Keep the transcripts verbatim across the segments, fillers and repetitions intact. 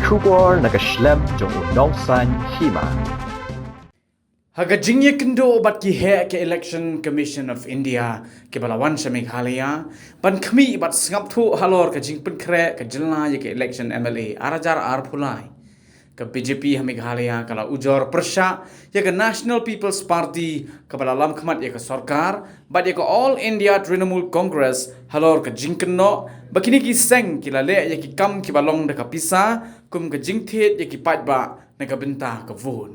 Khubor na ka shlem jong u Nongsaiñ Hima. Ha ka jingïakynduh bad ki heh ka Election Commission of India kiba la wan sha Meghalaya ban khmih bad sngap thuh halor ka jingpynkhreh ka jylla ïa ka election M L A ar hajar arphew lai, ka B J P ha Meghalaya ka la ujor pyrshah ïa ka National People's Party kaba la lam khmat ïa ka sorkar bad ïa ka All India Trinamool Congress halor ka jingkynnoh ba kine ki seng ki la leh ïa ki kam kiba long da ka pisa kum ka jingthied ïa ki paidbah na ka bynta ka vote.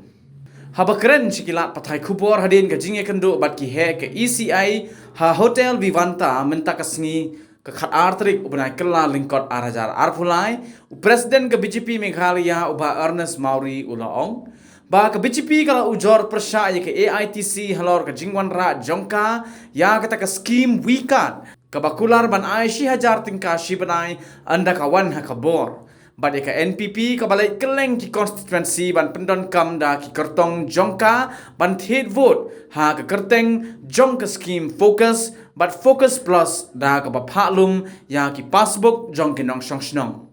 Haba kren sha ki lad pathai khubor hadien ka jingïakynduh bad ki heh ka E C I ha Hotel Vivanta mynta ka sngi, ka khatar tarik u bnai Kyllalyngkot ar hajar arphew lai, u President ka B J P Meghalaya u Bah Ernest Mawrie u la ong ba ka B J P ka la ujor pyrshah ïa ka A I T C halor ka jingwanrah jong ka ïa kata ka skim V-KAT kaba kular ban ai shi hajar tyngka shi bnai ynda ka wan ha ka bor. Bad ïa ka N P P kaba leit kylleng ki constituency ban pyndonkam da ki kyrtong jong ka ban thied vote ha ka kyrteng jong ka skim Focus bad Focus Plus da kaba phah lum ïa ki passbook jong ki nongshong shnong.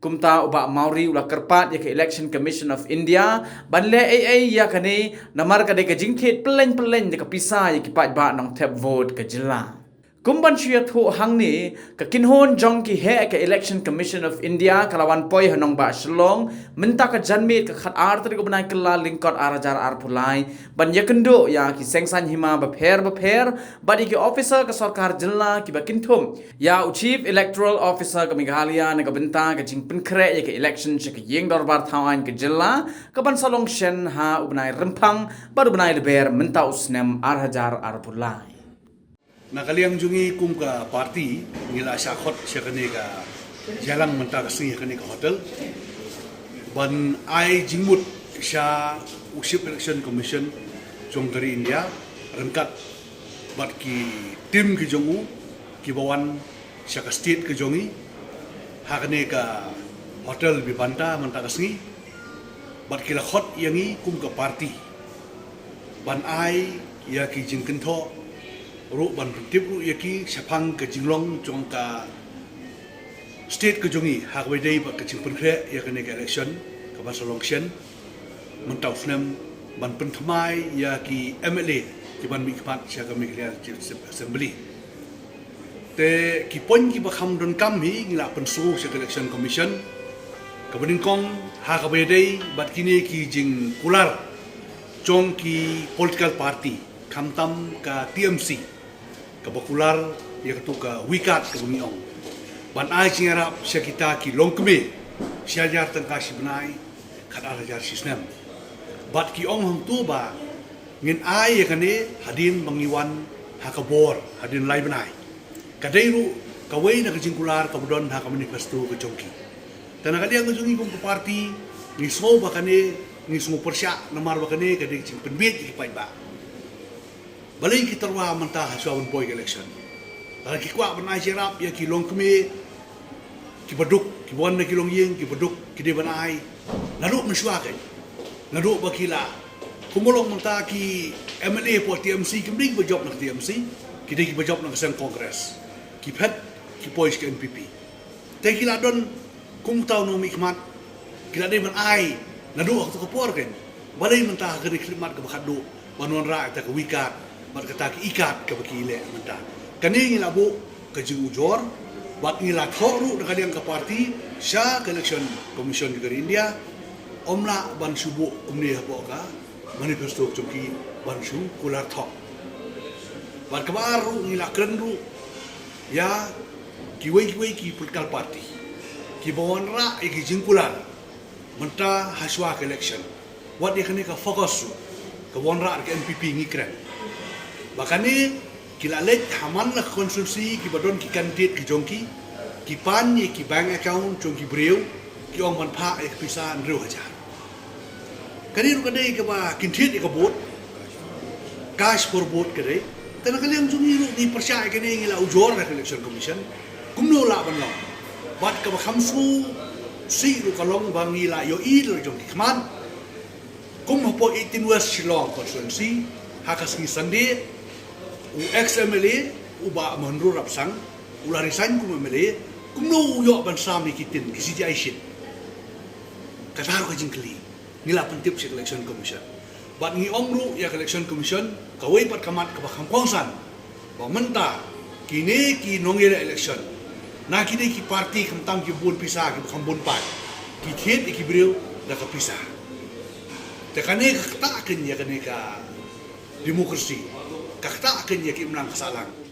Kumta u Bah Mawrie u la kyrpad ïa ka Election Commission of India ban leh ei ei ïa kane namar ka dei ka jingthied pylleng pylleng da ka pisa ïa ki paidbah nongthep vote ka jylla. Kum ban shu ïathuh hangne, ka kynhun jong ki heh ka Election Commission of India ka la wan poi ha nongbah Shillong mynta ka janmiet ka khatar tarik u bnai Kyllalyngkot ar hajar arphew lai ban ïakynduh ïa ki seng saiñ hima bapher bapher bad ïa ki officer ka sorkar jylla kiba kynthup ïa u Chief Electoral Officer ka Meghalaya na ka bynta ka jingpynkhreh ïa ka election sha ka ïing dorbar thaw aiñ ka jylla kaban sa long shen ha u bnai Rymphang bad u bnai Lber mynta u snem ar hajar arphew lai. Na ka liang jong ngi kum ka party ngi la shah khot sha kane ka jingïalang mynta ka sngi ha kane ka hotel ban ai jingmut sha u Chief Election Commission jong ka ri India ryngkat bad ki team ki jong u kiba wan sha ka state ka jong ngi ha kane ka hotel Vivanta mynta ka sngi. Bad ki la khot ïa ngi kum ka party ban ai ïa ki jingkynthoh ruh ban pyntip ruh ïa ki shaphang ka jinglong jong ka state ka jong ngi ha kaba ïadei bad ka jingpynkhreh ïa kane ka election kaban sa long shen mynta u snem ban pynthymmai ïa ki M L A kiban mihkhmat sha ka Meghalaya Legislative Assembly. Te ki point kiba kham donkam hi ngi la pynsngew sha ka Election Commission kaba nyngkong ha kaba ïadei bad kine ki jingkular jong ki political party khamtam ka T M C kaba kular ïa katu ka V-KAT kaba ngi ong ban ai jingïarap sha kita ki longkmie shi hajar tyngka shi bnai khatar hajar shi snem. Bad ki ong hangtu ba ngin ai ïa kane hadien ba ngi wan ha ka bor hadien lai bnai. Ka dei ruh kawei na ka jingkular kaba don ha ka manifesto ka jong ki. Te na ka liang ka jong ngi kum ka party ngi sngew ba kane ngi sngew pyrshah namar ba kane ka dei ka jingpynbeit ïa ki paidbah. Balei ki tyrwa mynta ha shuwa ban poi ka election? Lada ki kwah ban ai jingïarap ïa ki longkmie kiba duk, kiba wan na ki longïing kiba duk, ki dei ban ai naduh mynshuwa kein. Naduh ba ki la, kumba long mynta ki M L A hapoh T M C kim dei kiba jop na ka T M C, ki dei kiba jop na ka seng Congress. Ki phet ki poi sha ka N P P. Te ki la don kum uta u nongmihkhmat, ki la dei ban ai naduh ha katu ka por kein. Balei mynta ha kane ka khlieh mat kaba khatduh ban wanrah ïa kata ka V-KAT bad kata ka E-KAT kaba ki leh mynta? Kane ngi la buh ka jingujor bad ngi la thoh ruh na ka liang ka party sha ka Election Commission ka ri India, ym lah ban shu buh kumne hapoh ka manifesto jong ki ban shu kular thoh. Bad kaba ar ruh ngi la kren ruh ïa kiwei kiwei ki political party kiba wanrah ïa ki jingkular mynta ha shuwa ka election. Wat ïa kane ka Focus ruh kaba wanrah da ka N P P ngi kren ba kane ki la leit ha man la ka constituency kiba don ki candidate ki jong ki, ki pan ïa ki bank account jong ki briew, ki ong ban phah ïa ka pisa hynriew hajar. Kane ruh ka dei kaba kin thied ïa ka vote, cash for vote ka dei. Te na ka liang jong ngi ruh ngi pyrshah ïa kane, ngi la ujor ha ka Election Commission kumno lah ban long. Bad kaba kham sngewsih ruh ka long ba ngi la ïohi la jong ki khmat kum hapoh eighteen West Shillong constituency ha ka sngi Sunday u ex M L A u Bah Mahendra Rabsang u la resign kum M L A. Kumno u ïoh ban sam ïa ki tin ki C G I sheet? Kata ruh ka jingkylli ngi la pyntip sha ka Election Commission. Bad ngi ong ruh ïa ka Election Commission, kawei pat ka mat kaba kham kongsan, ba mynta kine ki nongïaleh election na kine ki parti khamtam ki bun pisa, kiba kham bun paid, ki thied ïa ki briew da ka pisa. Te kane ka ktah kein ïa kane ka democracy, ka ktah kein ïa ka imlang ka sahlang.